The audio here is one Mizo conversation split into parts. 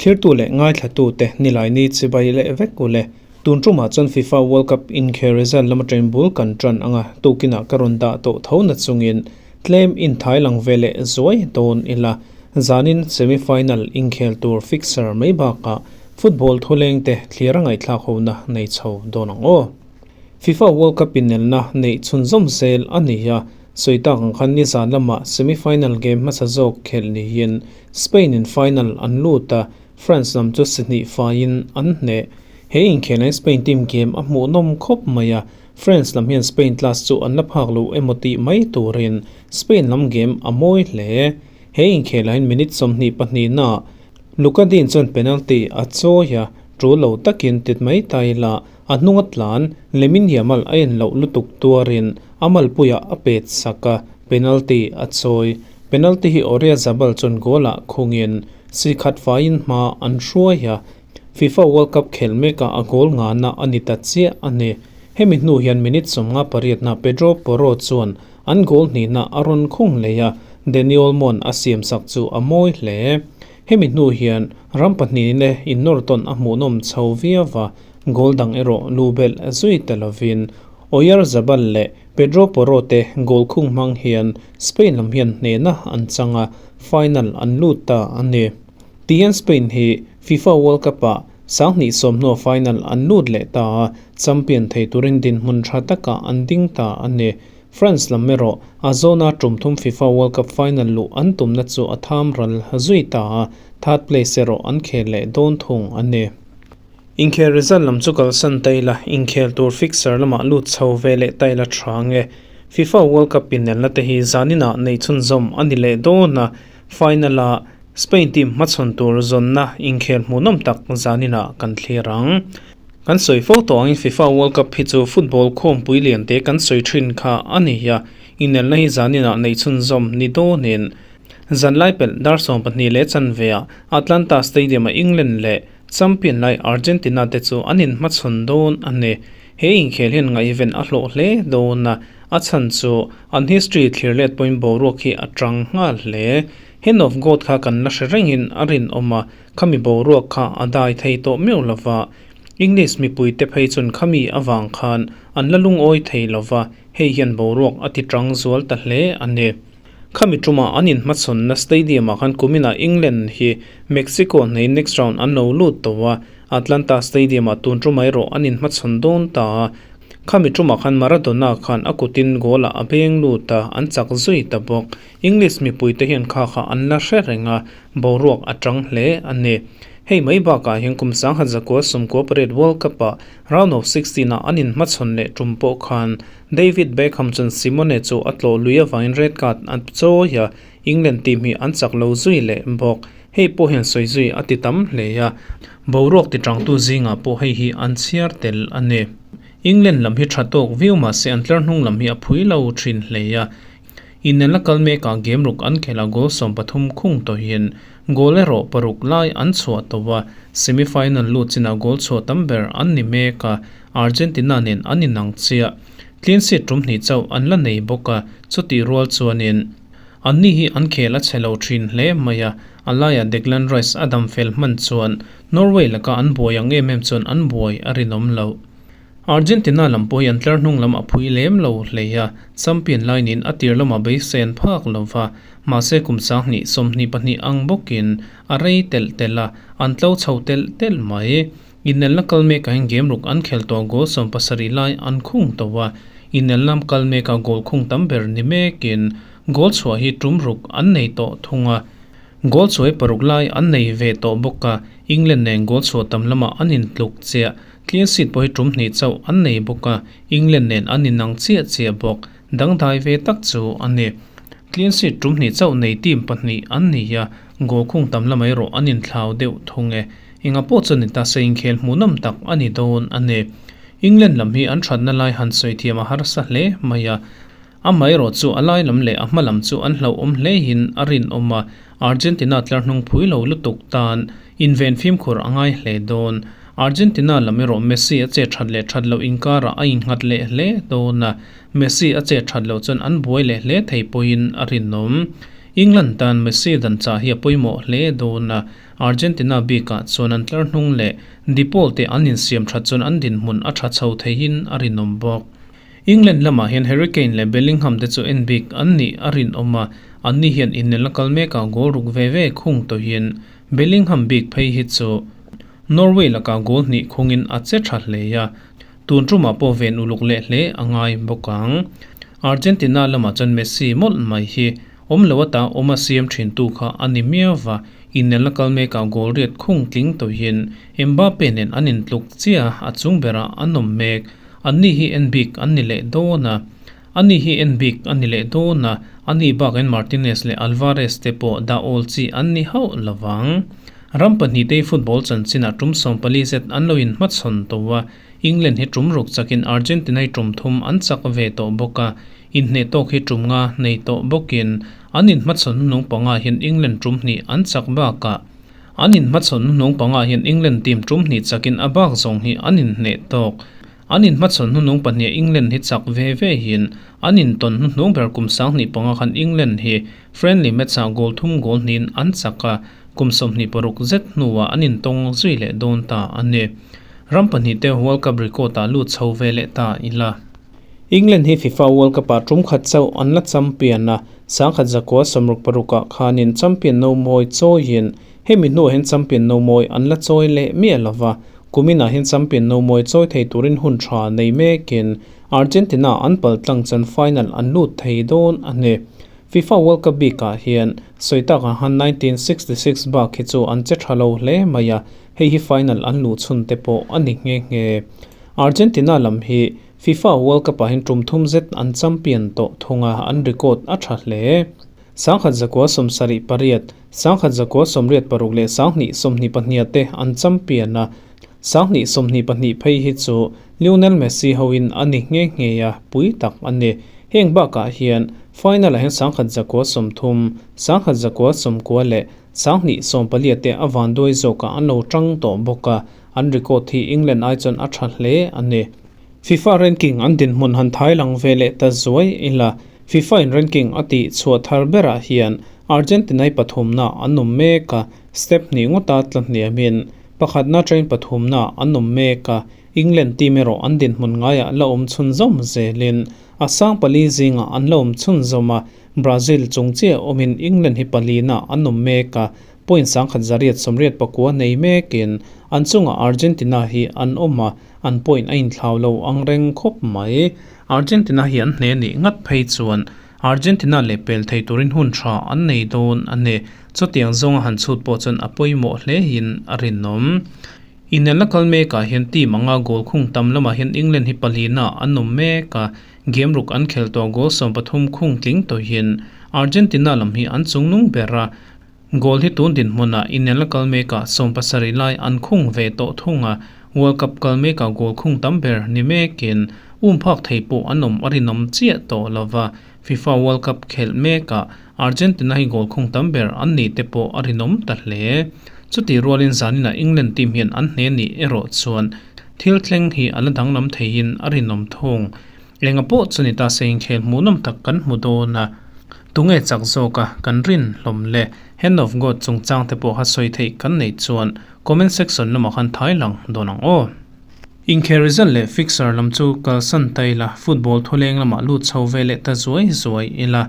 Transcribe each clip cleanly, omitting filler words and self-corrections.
Thlirtu leh ngaithlatute Nilaini chibai leh vek ule. Tun tumah chuan FIFA World Cup inkhel result lama train bul kan tan anga tukinah ka rawn dah tawh tho na chungin tlem inthai lang ve leh zuai dawn ila. Zanin semi final inkhel tur fixture mai bakah football thulengte thlir a ngaihthlak hona nei chho dawn ang aw. FIFA World Cup inelna neih chhunzawm zel a ni a, sawi tak ang khan nizan lamah semi final game hmasa zawk khelh niin Spain in final an lut a, France lam chu si hnih faiin an hneh. He inkhelh Spain team game a hmuhnawm khawp mai a, France lam hian Spain class chu an la phak lo emaw tih mai turin Spain lam game a mawi hle. He inkhelh ah hian minute 22 naah Lucas Digne chuan penalty a chawi a, tul lo takin tit mai ta ila a hnung a tlan, Lamine Yamal a en loh lutuk tuarin a malpuiah a pet sak a, penalty a chawi. Penalty hi Oyarzabal chuan goal ah khungin si khat faiin hma an hruai a, FIFA World Cup khel mekah a goal ngana a ni ta chiah a ni. Hemi hnu hian minute 58 na Pedro Porro chuan an goal hnihna a rawn khung leh a, Dani Olmo-a'n a siam sak chu a mawi hle. Hemi hnu hian ram pahnih leh innawr tawn a hmuhnawm chho viau a, goal dang erawh lu belh zui ta lovin Oyarzabal leh Pedro Porro te goal khung hmang hian Spain lam hian hnehna an chang a, final an lut ta a ni. Tihian Spain hi FIFA World Cup-ah 2010 hnuah final an lut leh ta a, champion thei turin dinhmun tha takah an ding ta a ni. France lam erawh a zawna tum thum FIFA World Cup final luh an tumna chu a tham ral zui ta a, third place erawh an khel leh dawn thung a ni. Inkhel result lam chu kalsan ta ila, inkhel tur fixture lamah lut chho ve leh ta ila tha nge. FIFA World Cup inelna te hi zaninah nei chhunzawm a ni leh dawn a, final a Spain team hmachhawn tur zawnna inkhel hmuhnawm tak zaninah kan thlir ang. Kan sawi fo tawh angin FIFA World Cup hi chu football khawmpui lian te kan sawi thin kha a ni a, inelna hi zaninah nei chhunzawm ni dawnin zanlai pelh dar 12:15 ah Atlanta Stadium a England leh Champion lai Argentina te chu an inhmachhawn dawn a ni. He inkhel hian ngaihven a hlawh hle dawn a, a chhan chu an history thlir let pawhin boruak hi a tang nghal hle. Hand of God kha kan la hre rengin a rinawm a, khami boruak kha a dai thei tawh meuh lova. English mipui te phei chuan khami avang khan an la lungawi thei lova, hei hian boruak a ti tang zual ta hle a ni. Khami tumah an inhmachhawnna stadium ah khan kuminah England hi Mexico hnei next round an lo lut tawh a, Atlanta Stadium ah tun tumah erawh an inhmachhawn dawn ta a. Khami tumah khan Maradona khan a kutin goal ah a beng lut a, an chak zui ta bawk. English mipui te hian kha kha an la hre reng a, boruak a tang hle a ni. Hei mai bakah hian kum 1998 World Cup ah round of 16 ah an inhmachhawn leh tum pawh khan David Beckham chuan Simone chu a tlawh lui avangin red card a chawi a, England team hi an chak lo zui leh bawk. Hei pawh hian sawi zui a ti tam hle a, boruak ti tangtu zingah pawh hei hi an chhiar tel a ni. England lam hi tha tawk viau mahse an tlar hnung lam hi a phui lo thin hle a, inelna kal mekah game ruk an khelh a goal 13 khung tawhin goal erawh paruk lai an chhuah tawh a, semi final lut chinah goal chhuah tam ber an ni mek a, Argentina nen an inang chiah. Clean sheet tum hnih chauh an la nei bawk a, chutih rual chuanin anni hi an khel a chhe lo thin hle mai a, a laiah Declan Rice a dam fel hman chuan Norway laka an buai ang em em chuan an buai a rinawm loh. Argentina lam pawh hi an tlar hnung lam a phui lem lo hle a, champion lai niin a tir lamah beisei an phak lova, mahse kum 2022 ang bawkin a rei telh telh a, an tlo chho telh telh mai. Inelna kal mekah hian game ruk an khel tawh goal 70 lai an khung tawh a, inelna kal mekah goal khung tam ber ni mekin goal chhuah hi tum ruk an nei tawh thung a, goal chhuah hi paruk lai an nei ve tawh bawk a, England nen goal chhuah tam lamah an intluk chiah. Clean sheet pawh hi tum hnih chauh an nei bawk a, England nen an inang chiah chiah bawk. Dangdai ve tak chu a ni. Clean sheet tum hnih chauh nei team pahnih an ni a, goal khung tam lamah erawh an inthlau deuh thung e. Enga pawh chuan ni ta se inkhel hmuhnawm tak a ni dawn a ni. England lam hi an thatna lai han sawi thiam a harsa hle mai a, amaherawh chu a lai lam leh a hma lam chu an hlauhawm hle in a rinawm a, Argentina tlar hnung phui lo lutuk tan inven fimkhur a ngai hle dawn. Argentina lam erawh Messi a che that leh that loh inkarah a innghat leh hle dawn a, Messi a che that loh chuan an buai leh hle thei pawhin a rinawm. England tan Messi dan chah hi a pawimawh hle dawn a, Argentina bikah chuan an tlar hnung leh De Paul te an insiam that chuan an dinhmun a tha chho theihin a rinawm bawk. England lamah hian Harry Kane leh Bellingham te chu en bik an nih a rinawm a, anni hian innel a kal mekah goal ruk ve ve khung tawhin Bellingham bik phei hi chu Norway lakah goal hnih khungin a che tha hle a, tun tumah pawh ven uluk leh hle a ngai bawk ang. Argentina lamah chuan Messi mawlh mai hi awm lo ata awm a siam thintu kha a ni miau va, innel a kal mekah goal riat khung tling tawhin Mbappe nen an intluk chiah a chung berah an awm mek. Anni hi en bik an ni leh dawn a. Ani hi en bik a ni leh dawn a, ani bakin Martinez leh Alvarez te pawh dah awl chi an ni hauh lo vang. Ram pahnitei football chanchinah tum 14 zet an lo inhmachhawn tawh a, England hi tum ruk chakin Argentina hi tum thum an chak ve tawh bawk a, inhneh tawk hi tum nga nei tawh bawkin an inhmachhawn hnung panga hian England tum hnih an chak bakah an inhmachhawn hnung panga hian England team tum hnih chakin a bak zawng hi an inhneh tawk. An inhmachhawn hnuhnung pahnih England hi chak ve ve hian an intawn hnuhnung ber kum 2005 khan England hi friendly match-ah goal thum goal hnihin an chak a, kum 26 zet hnuah an intawng zui leh dawn ta a ni. Ram pahnih te World Cup record-ah lut chho ve leh ta ila. England hi FIFA World Cup-ah tum khat chauh an la champion a, 1966-ah khanin champion no mawi chawiin hemi hnuah hian champion no mawi an la chawi leh miah lova, Kuminah hian champion no mawi chawi thei turin hun tha nei mekin Argentina an pal tlang chuan final an lut thei dawn a ni. FIFA World Cup bikah hian sawi takah han 1966 bak hi chu an che tha lo hle mai a, hei hi final an luh chhun te pawh a ni nghe nghe. Argentina lam hi FIFA World Cup ah hian tum thum zet an champion tawh thung a, an record a tha hle. 1978, 1986 leh 2022 te an champion a, 2022 phei hi chu Lionel Messi hoin a ni nghe nghe a, pui tak a ni. Heng bakah hian final-ah hian 1930, 1990 leh 2014 te a vanduai zawkah an lo tang tawh bawk a, an record hi England ai chuan a tha hle a ni. FIFA ranking an dinhmun han thai lang ve leh ta zuai ila, FIFA in ranking a tih chhuah thar berah hian Argentina i pathumna an awm mek a, step hnih ngawta tla hniamin pakhatna train pathumna an awm mek a, England team erawh an dinhmun ngaiah la awm chhunzawm zelin a sang pali zingah an la awm chhunzawm a, Brazil chung chiah awmin England hi palina an awm mek a, point 1889 nei mekin an chungah Argentina hi an awm a, an point a inthlau lo ang reng khawp mai. Argentina hi an hne nih ngat phei chuan Argentina leh pel thei turin hun tha an nei dawn a ni. Chutiang zawnga han chhut pawh chuan a pawimawh hle in a rinawm. Inelna kal mekah hian team anga goal khung tam lamah hian England hi palina an awm mek a, game ruk an khel tawh goal 13 khung tling tawhin Argentina lam hi an chungnung ber a, Goal hi tun dinhmunah inelna kal mekah 70 lai an khung ve tawh thung a, World Cup kal mekah goal khung tam ber ni mekin um phak thei pawh an awm a rinawm chiah tawh lova, FIFA World Cup khelh mekah Argentina hi goal khung tam ber an nih te pawh a rinawm ta hle. Chutih rualin zaninah England team hian an hne nih erawh chuan thil thleng hi a la danglam theihin a rinawm thung. Enga pawh chu ni ta se inkhel hmuhnawm tak kan hmu dawn a, tunge chak zawk a kan rin hlawm le? Hand of God chungchang te pawh kha sawi theih kan neih chuan comment section lamah khan thai lang dawn ang aw. Inkhel result leh fixture lam chu kalsan ta ila, football thuleng lamah lut chho ve leh ta zuai zuai ila.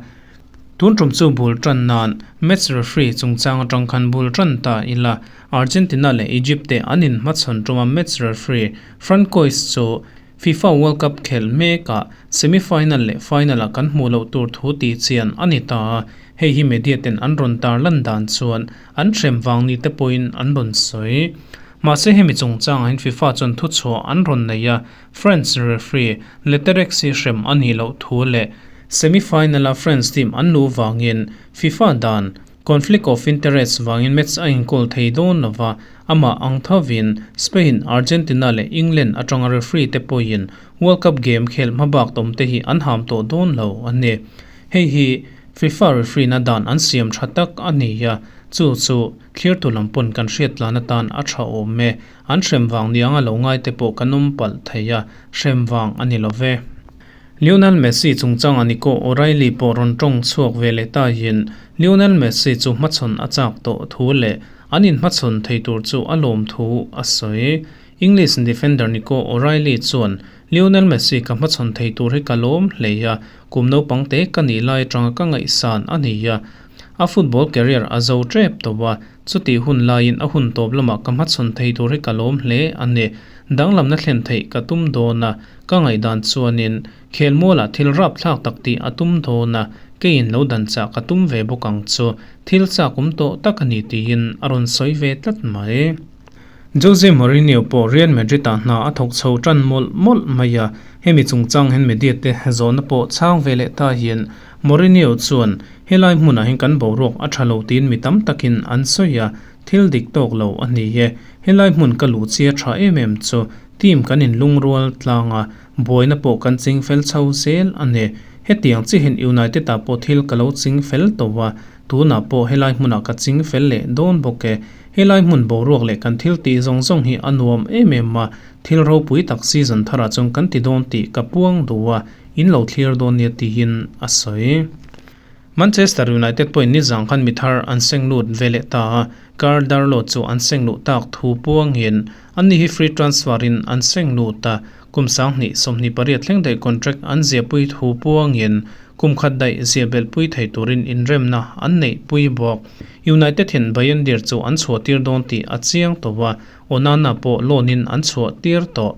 Tun tum chu bul tan nan match referee chungchang atang khan bul tan ta ila, Argentina leh Egypt te an inhmachhawn tuma match referee Francois chu FIFA World Cup khelh mekah semi-final leh final-ah kan hmuh loh tur thu tih chian a ni ta a, hei hi media ten an rawn tar lan dan chuan an hrem vang ni te pawhin an rawn sawi. Mahse hemi chungchangah hian FIFA chuan thuchhuah an rawn nei a, France referee Leterrier hi hrem a nih loh thu leh semi-final-a France team an luh vangin FIFA dan Conflict of interest vangin match a inkawl thei dawn lova, amah ang thovin Spain, Argentina leh England atanga referee te pawhin World Cup game khelh hmabak tawm te hi an ham tawh dawn lo a ni. Hei hi FIFA referee na dan an siam tha tak a ni a, chu chu thlirtu lam pawn kan hriat tlan atan a tha awm e. An hrem vang nianga lo ngai te pawh kan awm palh thei a, hrem vang a ni love. Lionel Messi chungchangah Nico O'Reilly pawh rawn tawng chhuak ve leh ta hian Lionel Messi chu hmachhawn a chak tawh thu leh an inhmachhawn thei tur chu a lawm thu a sawi. English defender Nico O'Reilly chuan, Lionel Messi ka hmachhawn thei tur hi ka lawm hle a, kum naupang te ka nih lai atanga ka ngaihsan a ni a. A football career a zo tep tawh a, chutih hun laiin a hun tawp lamah ka hmachhawn thei tur hi ka lawm hle a ni. Danglamna thlen theih ka tum dawn a, ka ngaihdan chuanin Khelmualah thil rapthlak tak tih a tum dawn a, keiin lo dan chah ka tum ve bawk ang chu, thil chak awm tawh tak a ni tiin a rawn sawi ve tlat mai. Jose Mourinho pawh Real Madrid-ah hna a thawk chho tan mawlh mawlh mai a, hemi chungchang hian media te zawhna pawh chhang ve leh ta hian Mourinho chuan helai hmunah hian kan boruak a tha lo tiin mi tam takin an sawi a, thil dik tawk lo a ni e, helai hmun ka luh chia tha em em chu team kan inlungrual tlang a, Buaina pawh kan ching fel chho zel a ni. Hetiang chihin United ah pawh thil ka lo ching fel tawh a, tunah pawh helai hmunah ka ching fel leh dawn bawk e. Helai hmun boruak leh kan thil tih zawng zawng hi a nuam em em a, thil ropui tak season tharah chuan kan ti dawn tih ka puang duh a, in lo thlir dawn nia tiin a sawi. Manchester United pawhin nizang khan mi thar an seng lut ve leh ta a, Karl Darlow chu an seng luh tak thu puangin anni hi free transfer in an seng lut a, kum 2028 thleng daih contract an ziahpui thu puangin kum khat daih ziah belhpui thei turin inremna an neihpui bawk. United hian Bayindir chu an chhuahtir dawn tih a chiang tawh a, Onana pawh loan in an chhuahtir tawh.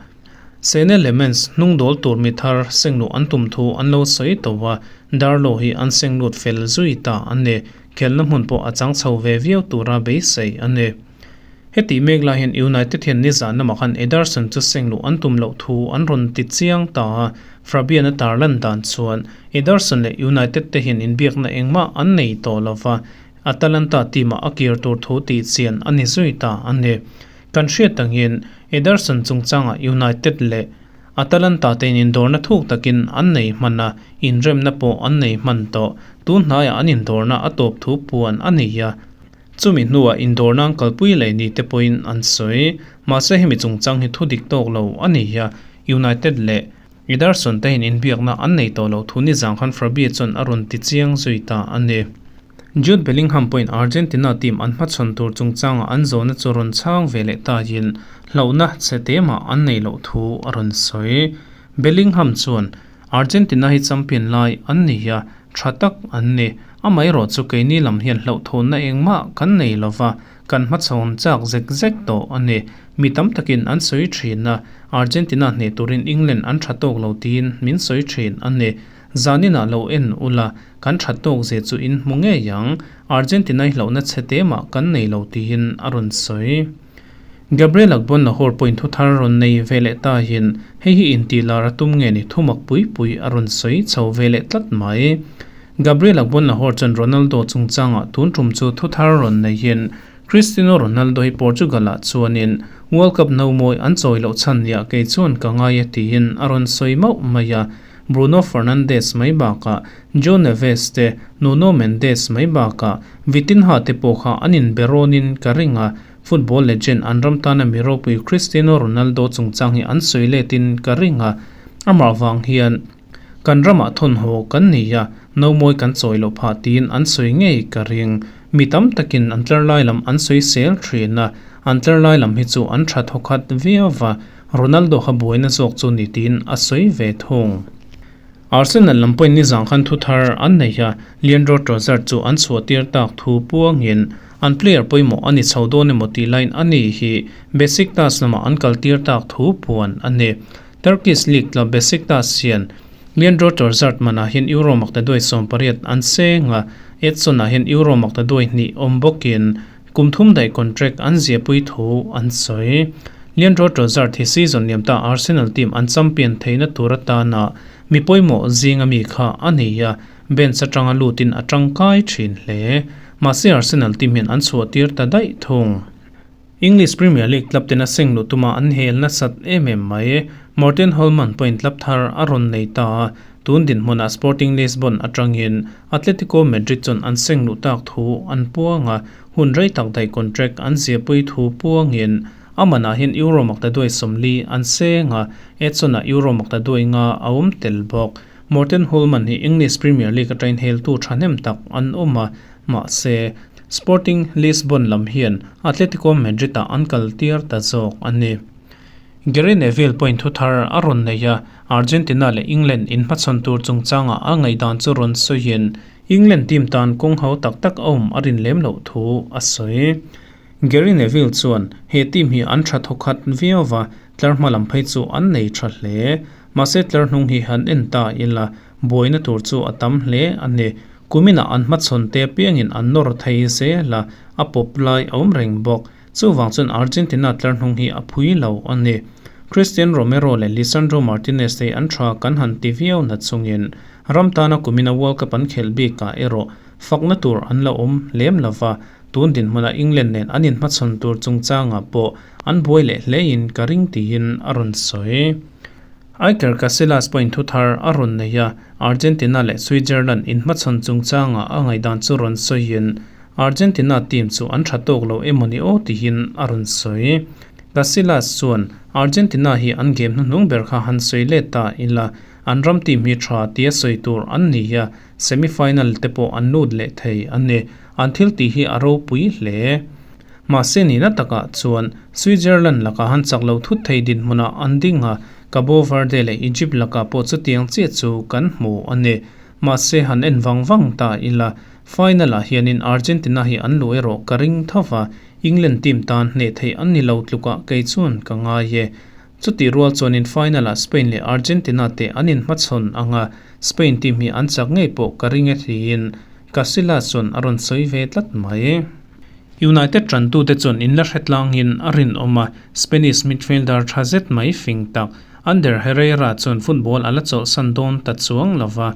Sene Lemens hnung dawl tur mi thar sengluh an tum thu an lo sawi tawh a, Darlow hi an senglut fel zui ta a ni. Khelna hmun pawh a chang chho ve viau tura beisei a ni. Hetih mek lai hian United hian nizan lamah khan Ederson chu sengluh an tum loh thu an rawn ti chiang ta a, Fabian a tarlan dan chuan Ederson leh United te hian inbiakna engmah an nei tawh lo va, Atalanta team-ah a kir tur thu tih chian a ni zui ta a ni. Kan hriat angin Ederson chungchangah United leh Atalanta te'n indawrna thuk takin an nei hman a, inremna pawh an nei hman tawh. Tun hnaiah an indawrna a tawp thu puan a ni a, chumi hnuah indawrna an kalpui leh ni te pawhin an sawi. Mahse hemi chungchang hi thu dik tawk lo a ni a, United leh Ederson te hian inbiakna an nei tawh loh thu nizang khan Fabio chuan a rawn ti chiang zui ta a ni. Jude Bellingham pawhin Argentina team an hmachhawn tur chungchangah an zawhna chu rawn chhang ve leh tahin hlauhna chhe te mah an nei loh thu a rawn sawi. Bellingham chuan, Argentina hi champion lai an ni a, tha tak an ni. Amaherawh chu keini lam hian hlauhthawnna engmah kan nei lo va, kan hmachhawn chak zek zek tawh a ni. Mi tam takin an sawi thin a, Argentina hneh turin England an tha tawk lo tiin min sawi thin a ni. Zaninah lo en ula, kan that tawk ze chu in hmu ngei ang, Argentina i hlauhna chhe te mah kan nei lo tiin a rawn sawi. Gabriel Agbon Lahore pawhin thu thar rawn nei ve leh tahin hei hi intih lar a tum nge ni thumak pui pui a rawn sawi chho ve leh tlat mai. Gabriel Agbon Lahore chuan Ronaldo chungchangah tun tum chu thu thar rawn neihin Cristiano Ronaldo hi Portugal-ah chuanin World Cup nomawi an chawi loh chhan nia kei chuan ka ngai e tiin a rawn sawi mauh mai a, Bruno Fernandes mai bakah Joe Neves te, Nuno Mendes mai bakah Vitinha te pawh kha an inbe rawnin ka ring a, football legend an ram tana mi ropui Cristiano Ronaldo chungchang hi an sawi letin ka ring a, amah vang hian kan ramah thawnhaw kan nei a, nomawi kan chawi loh phah tiin an sawi ngei ka ring. Mi tam takin an tlar lai lam an sawi sel thin a, an tlar lai lam hi chu an tha thawkhat viau va, Ronaldo kha buaina zawk chu ni tiin a sawi ve thung. Arsenal lam pawhin nizang khan thu thar an nei a, Leandro Trossard chu an chhuah tir tak thu puangin an player pawimawh a ni chho dawn emaw tih laiin a ni hi Besiktas lamah an kal tir tak thu puan a ni. Turkish League club Besiktas hian Leandro Trossard manah hian Euro maktaduai 80 an seng a, Edson-ah hian Euro maktaduai hnih awm bawkin Kum thum daih contract an ziahpui thu an sawi. Leandro Trossard hi season liam ta Arsenal team an champion theihna tur atana mi pawimawh zinga mi kha a nei a, bench atanga lutin a tangkai thin hle. Mahse Arsenal team hian an chhuah tir ta daih thung. English Premier League club tena seng luh tuma an hel nasat em em mai. Morten Hjulmand pawhin club thar a rawn nei ta a, Tun dinhmunah Sporting Lisbon atangin Atletico Madrid chuan an seng luh tak thu an puang a, hun rei tak daih contract an ziahpui thu puangin a manah hian Euro maktaduai 40 an seng a, Edson-ah Euro maktaduai nga a awm tel bawk. Morten Hjulmand hi English Premier League atangin heltu thahnem tak an awm a, Mahse, Sporting Lisbon lam hian Atletico Madrid-ah an kal tir ta zawk a ni. Gary Neville pawhin thu thar a rawn nei a, Argentina leh England inhmachhawn tur chungchangah a ngaihdan chu rawn sawiin England team tan kawng ho tak tak a awm a rin lem loh thu a sawi. Gary Neville chuan he team hi an tha thawkhat viau va, tlar hma lam phei chu an nei tha hle. Mahse tlar hnung hi han en ta ila, buaina tur chu a tam hle a ni. Kuminah an hmachhawn te apiangin an nawr thei zel a, a pawp lai a awm reng bawk. Chuvang chuan Argentina tlar hnung hi a phui lo a ni. Cristian Romero leh Lisandro Martinez te an tha kan han ti viau na chungin ram tana kumina World Cup an khelh bikah erawh fakna tur an la awm lem lo va, tun dinhmunah England nen an inhmachhawn tur chungchangah pawh an buai leh hlein ka ring tiin a rawn sawi. Iker Casillas pawhin thu thar a rawn nei a, Argentina leh Switzerland inhmachhawn chungchangah a ngaihdan chu rawn sawiin Argentina team chu an tha tawk lo emaw ni aw tihin a rawn sawi. Casillas chuan Argentina hi an game hnuhnung ber kha han sawi let ta ila, an ram team hi tha tia sawi tur an ni a, semi final te pawh an lut leh thei a ni. An thil tih hi a ropui hle. Mahse nihna takah chuan Switzerland lakah han chak lo thut thei dinhmunah an ding a, Cabo Verde leh Egypt lakah pawh chutiang chiah chu kan hmu a ni. Mahse han en vang vang ta ila, Final ah hianin Argentina hi an luh erawh ka ring tho va, England team tan hneh theih an ni lo tlukah kei chuan ka ngai e. Chutih rual chuanin final ah Spain leh Argentina te an inhmachhawn ang a, Spain team hi an chak ngei pawh ka ring e tiin Casillas chuan a rawn sawi ve tlat mai. United tantute chuan inla hre tlangin a rinawm a, Spanish midfielder tha zet mai fing tak Ander Herrera chuan football a la chawlhsan dawn ta chuang lo va,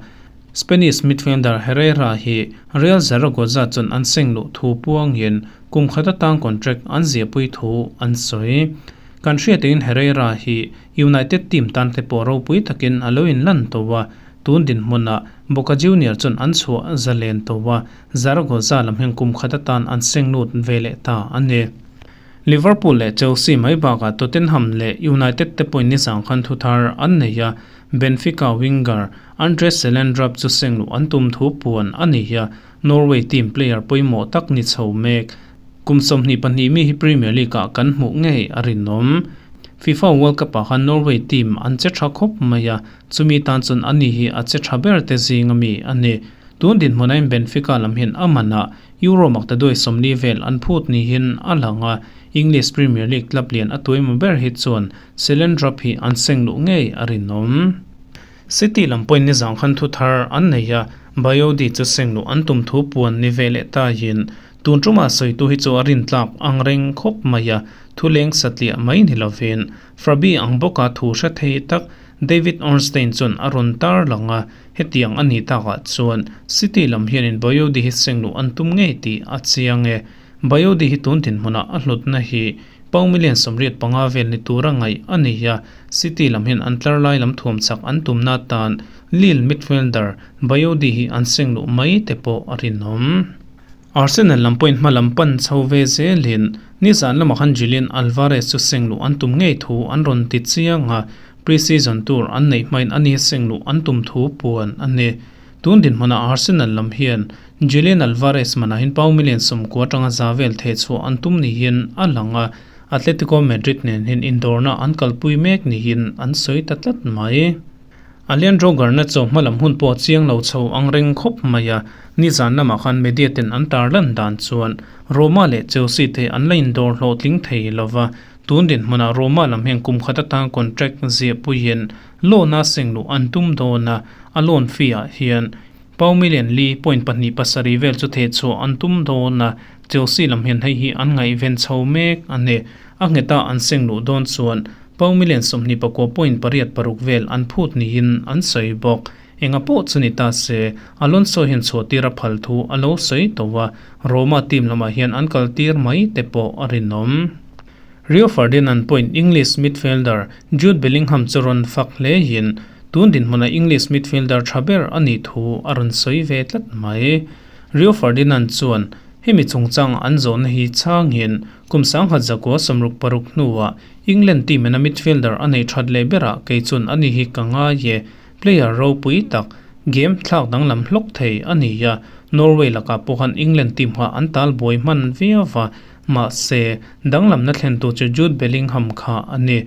Spanish midfielder Herrera hi Real Zaragoza chuan an seng luh thu puangin kum khat atang contract an ziahpui thu an sawi. Kan hriatengin Herrera hi United team tan te pawh ropui takin a lo inlan tawh a, tun dinhmunah Boca Junior chuan an chhuah zalen tawh a, Zaragoza lam hian kum khat atan an seng lut ve leh ta a ni. Liverpool leh Chelsea mai bakah Tottenham leh United te pawhin nizang khan thuthar an nei a, Benfica winger Andre Selendrap chu seng luh an tum thu puan a ni a, Norway team player pawimawh tak ni chho mek. Kum 22 mi hi Premier League-ah kan hmuh ngei a rinawm. FIFA World Cup-ah khan Norway team an che tha khawp mai a, chumi tan chuan ani hi a che tha ber te zinga mi a ni. Tun dinhmunain Benfica lam hian a manah Euro maktaduai 40 vel an phut niin a lang a, English Premier League club lian a tuaima ber hi chuan Selendrap hi an seng luh ngei a rinawm. City lam pawhin nizang khan thu thar an nei a, Bayodi chu seng luh an tum thu puan ni ve leh tahin tun tumah sawitu hi chu a rintlak ang reng khawp mai a, thu leng satliah mai ni lovin Frabi ang bawka thu hre thei tak David Ornstein chuan a rawn tar lang a, hetiang a nih takah chuan City lam hianin Bayodi hi seng luh an tum ngei tih a chiang e. Bayodi hi tun dinhmunah a hlutna hi Pau million 85 vel ni tura ngaih a ni a, City lam hian an tlar lai lam thuam chak an tumna atan Lille midfielder Bayodi hi an seng luh mai te pawh a rinawm. Arsenal lam pawhin hma lam pan chho ve zelin nizan lamah khan Julian Alvarez chu seng luh an tum ngei thu an rawn ti chiang a, pre-season tur an neih hmain a ni seng luh an tum thu puan a ni. Tun dinhmunah Arsenal lam hian Julian Alvarez manah hian pau million 90 atanga za vel theh chhuah an tum niin a lang a, Atletico Madrid nen hian indawrna an kalpui mek niin an sawi ta tlat mai. Alejandro Garnacho hma lam hun pawh chiang lo chho ang reng khawp mai a, nizan lamah khan media ten an tarlan dan chuan Roma leh Chelsea te an la indawr hlawhtling thei lova, tun dinhmunah Roma lam hian kum khat atang contract ziahpuiin loan a seng luh an tum dawn a, a loan fee ah hian Pau million li point pahnih pasarih vel chu theh chhuah an tum dawn a, Chelsea lam hian hei hi an ngaihven chho mek a ni. A ngheta an seng luh dawn chuan pau million 29 point pariat paruk vel an phut niin an sawi bawk. Enga pawh chu ni ta se, Alonso hian chhuah tir a phal thu a lo sawi tawh a, Roma team lamah hian an kal tir mai te pawh a rinawm. Rio Ferdinand pawhin English midfielder Jude Bellingham chu rawn fak hlein tun dinhmunah English midfielder tha ber a nih thu a rawn sawi ve tlat mai. Rio Ferdinand chuan hemi chungchang an zawhna hi chhangin kum 1966 hnuah England team ina midfielder a nei that leh berah kei chuan a ni hi ka ngai e, player ropui tak, game thlak danglam hlawk thei a ni a. Norway lakah pawh khan England team kha an tal buai hman viau va, mahse, danglamna thlentu chu Jude Bellingham kha a ni.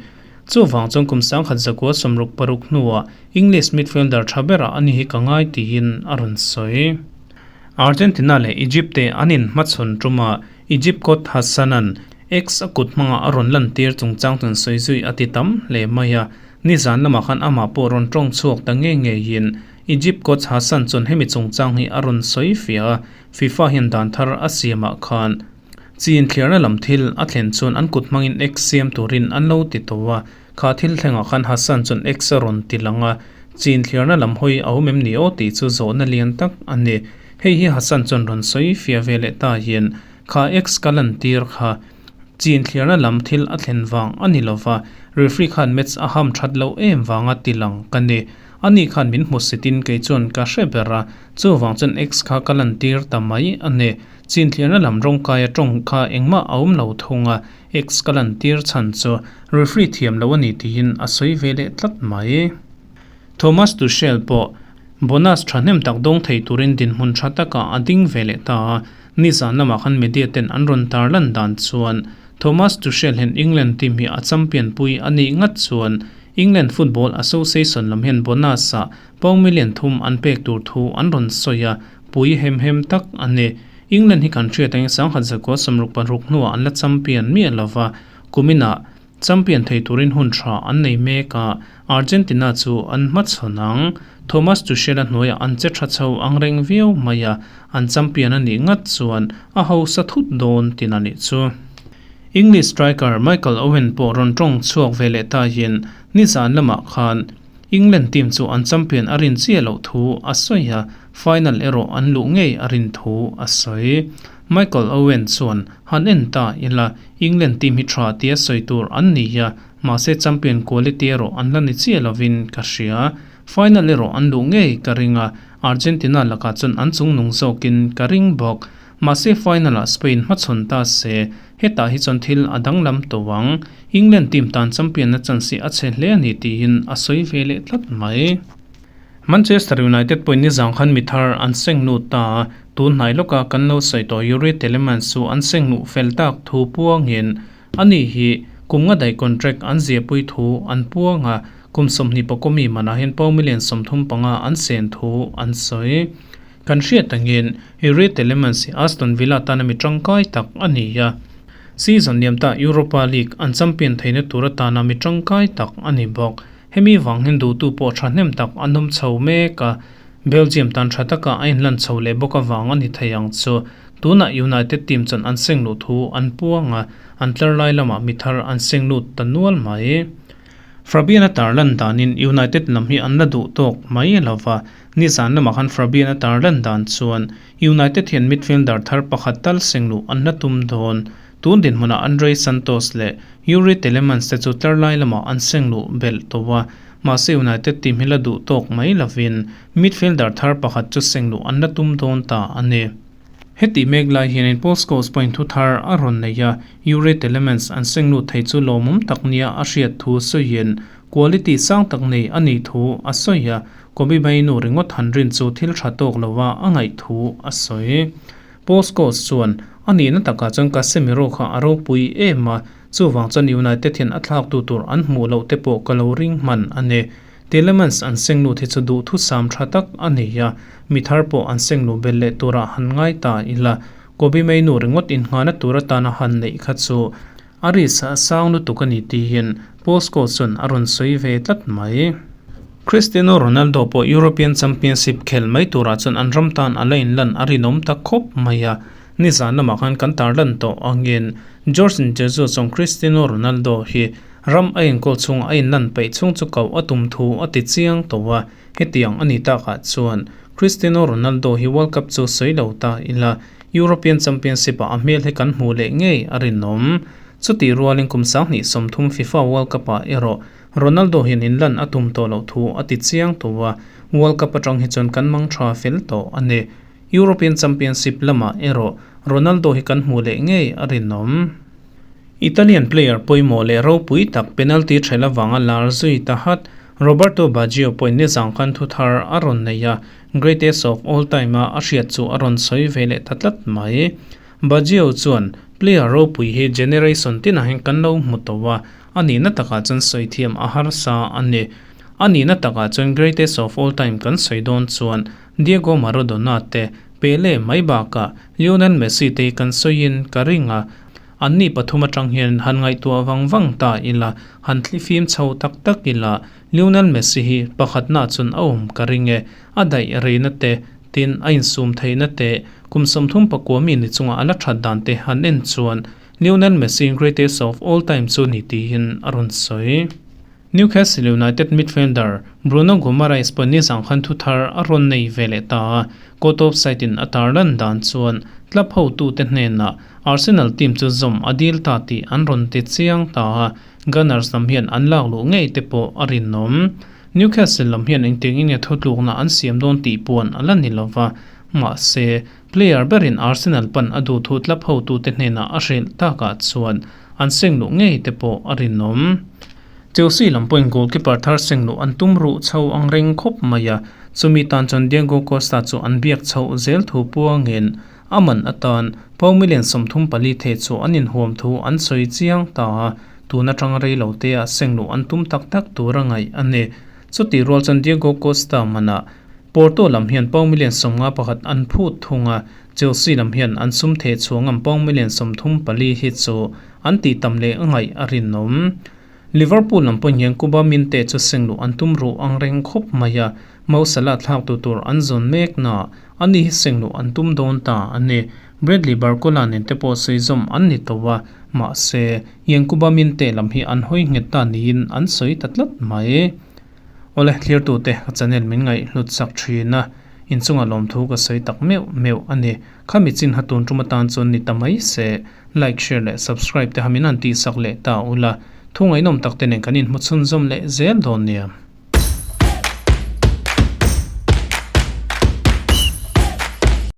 Chuvang chuan kum 1966 hnuah English midfielder tha berah a ni hi ka ngai tiin a rawn sawi. Argentina leh Egypt te an inhmachhawn tumah Egypt coach Hassan-a'n X a kut hmanga a rawn lantir chungchang chuan sawi zui a ti tam hle mai a. Nizan lamah khan amah pawh rawn tawng chhuak ta ngei ngeiin Egypt coach Hassan chuan hemi chungchang hi a rawn sawi fiah a, FIFA hian dan thar a siamah khan chi inthliarna lam thil a thlen chuan an kut hmangin X siam turin an lo ti tawh a, kha thil thlengah khan Hassan chuan X a rawn ti lang a, chi inthliarna lam hawi a awm em ni aw tih chu zawhna lian tak a ni. Hei hi Hassan chuan rawn sawi fiah ve leh ta hian kha X ka lantir kha chi inthliarna lam thil a thlen vang a ni lova, referee khan match a ham that loh em vanga ti lang ka ni. Ani khan min hmu sitin kei chuan ka hre ber a, chuvang chuan X kha ka lantir ta mai a ni. Chinthliarna lam rawngkaia tawng kha engmah a awm lo thung a, X ka lantir chhan chu referee thiam lo a ni tiin a sawi ve leh tlat mai. Thomas Tuchel pawh bonus thahnem tak dawng thei turin dinhmun tha takah a ding ve leh ta a, nizan lamah khan media ten an rawn tarlan dan chuan Thomas Tuchel hian England team hi a champion pui a nih ngat chuan England Football Association lam hian bonus-ah pound million thum an pek tur thu an rawn sawi a, pui hem hem tak a ni. England hi kan hriat angin 1966 hnuah an la champion miah lo va, kuminah champion thei turin hun tha an nei mek a, Argentina chu an hmachhawn ang. Thomas Tuchel-a hnuaiah an che tha chho ang reng viau mai a, an champion a nih ngat chuan a hausa thut dawn tin a nih chu. English striker Michael Owen pawh rawn tawng chhuak ve leh ta hian nizan lamah khan England team chu an champion a rin chiah loh thu a sawi a, final erawh an luh ngei a rin thu a sawi. Michael Owen chuan han en ta ila England team hi tha tia sawi tur an ni a, mahse champion quality erawh an la ni chiah lovin ka hria. Final erawh an luh ngei ka ring a, Argentina lakah chuan an chungnung zawkin ka ring bawk. Mahse final-ah Spain hmachhawn ta se, hetah hi chuan thil a danglam tawh ang. England team tan champion-na chance hi a chhe hle a ni tiin a sawi ve leh tlat mai. Manchester United pawhin nizang khan mi thar an seng lut ta a, tun hnai lawka kan lo sawi tawh Youri Tielemans chu an seng luh fel tak thu puangin ani hi kum nga daih contract an ziahpui thu an puang a, kum 20 pawh mi manah hian pound million 35 an sen thu an sawi. Kan hriat angin Youri Tielemans hi Aston Villa tana mi tangkai tak a ni a. Season liam ta Europa League an champion theihna tur atana mi tangkai tak a ni bawk. Hemi vang hian duhtu pawh thahnem tak an awm chho mek a, Belgium tan tha taka a inlan chho leh bawk avang a ni thei ang chu. Tunah United team chuan an seng luh thu an puang a, an tlar lai lamah mi thar an seng lut ta nual mai. Fabian-a tarlan danin United lam hi an la duh tawk mai lova, Nizan lamah khan Fabian a tarlan dan chuan United hian midfielder thar pakhat tal seng luh an la tum dawn. Tun dinhmunah Andrey Santos leh Youri Tielemans te chu tlar lai lamah an seng luh belh tawh a, mahse United team hi la duh tawk mai lovin midfielder thar pakhat chu seng luh an la tum dawn ta a ni. Heti mek lai hianin Paul Scholes pawhin thu thar a rawn nei a, Youri Tielemans an seng lut thei chu lawmawm tak nia a hriat thu sawiin Quality sang tak nei a nih thu a sawi a, Kobbie Mainoo ringawt han rin chu thil tha tawk lova a ngaih thu a sawi. Paul Scholes chuan, A nihna takah chuan Casemiro kha a ropui em a, chuvang chuan United hian a thlaktu tur an hmuh loh te pawh ka lo ring hman a ni. Tielemans an seng lut hi chu duhthusam tha tak a ni a, mi thar pawh an seng luh belh leh turah han ngai ta ila, Kobbie Mainoo ringawt innghahna tur atana han neih kha chu A risk a sang lutuk a ni tiin Paul Scholes chuan a rawn sawi ve tlat mai. Cristiano Ronaldo pawh European Championship khel mai turah chuan an ram tan a la inlan a rinawm ta khawp mai a, nizan lamah khan kan tarlan tawh angin Jorge Jesus chuan Cristiano Ronaldo hi ram a enkawl chhunga a inlan peih chhung chu koh a tum thu a ti chiang tawh a, hetiang a ni takah chuan Cristiano Ronaldo hi World Cup chu sawi lo ta ila European Championship-ah a hmel hi kan hmuh leh ngei a rinawm. Chutih rualin kum 2030 FIFA World Cup-ah erawh Ronaldo hian inlan a tum tawh loh thu a ti chiang tawh a, World Cup atang hi chuan kan mang tha fel tawh a ni. European Championship lamah erawh Ronaldo hi kan hmuh leh ngei a rinawm. Italian player pawimawh leh ropui tak penalty ṭhel avanga lar zui ta hat Roberto Baggio pawhin nizang khan thu thar a rawn nei a. Greatest of all time a a hriat chu a rawn sawi ve leh ta tlat mai. Baggio chuan, Player ropui hi generation tinah hian kan lo hmu tawh a, a nihna takah chuan sawi thiam a harsa a ni. A nihna takah chuan greatest of all time kan sawi dawn chuan Diego Maradona te, Pele mai bakah Lionel Messi te hi kan sawiin ka ring a, Anni pathum atang hian han ngaihtuah vang vang ta ila, han thlifim chho tak tak ila, Lionel Messi hi pakhatna chuan a awm ka ring e. A daih reina te, tin a insum theihna te, kum 34 mi ni chunga a la that dan te han en chuan Lionel Messi greatest of all time chu ni tiin a rawn sawi. Newcastle United midfielder Bruno Guimaraes pawh nizang khan thu thar a rawn nei ve leh ta a, court of side in a tarlan dan chuan club hotute hnenah Arsenal team chu zawm a dil ta tih an rawn ti chiang ta a, Gunners lam hian an lak luh ngei te pawh a rinawm. Newcastle lam hian engtiangin nge thutlukna an siam dawn tih puan a la ni lova, mahse player berin Arsenal pan a duhthu club hotute hnenah a hrilh takah chuan an seng luh ngei te pawh a rinawm. Chelsea lam pawhin goalkeeper thar seng luh an tum ruh chho ang reng khawp mai a, chumi tan chuan Diego Costa chu an biak chhoh zel thu puangin a man atan pound million 34 theh chu an inhuam thu an sawi chiang ta a, tun atanga rei lo te ah seng luh an tum tak tak tur a ngaih a ni. Chutih rual chuan Diego Costa manah Porto lam hian pound million 51 an phut thung a, Chelsea lam hian an sum theh chhuah ngam pound million 34 hi chu an tih tam leh ngaih a rinawm. Liverpool lam pawhin hian Kuba Minte chu seng luh an tum ruh ang reng khawp mai a, Mo Salah thlak tu tur an zawn mek na ani hi seng luh an tum dawn ta a ni. Bradley Barcola nen te pawh sawi zawm an ni tawh a, mahse, Yankuba Minte lam hi an hawi nghet ta niin an sawi ta tlat mai. Awle, thlirtute ka channel min ngaihhlut sak thin a, inchunga lawmthu ka sawi tak meuh meuh a ni. Khami chin ha tun tum atan chuan ni ta mai se, like, share leh subscribe te ha min han tihsak leh ta ula, thu ngaihnawm tak te nen kan inhmu chhunzawm leh zel dawn nia.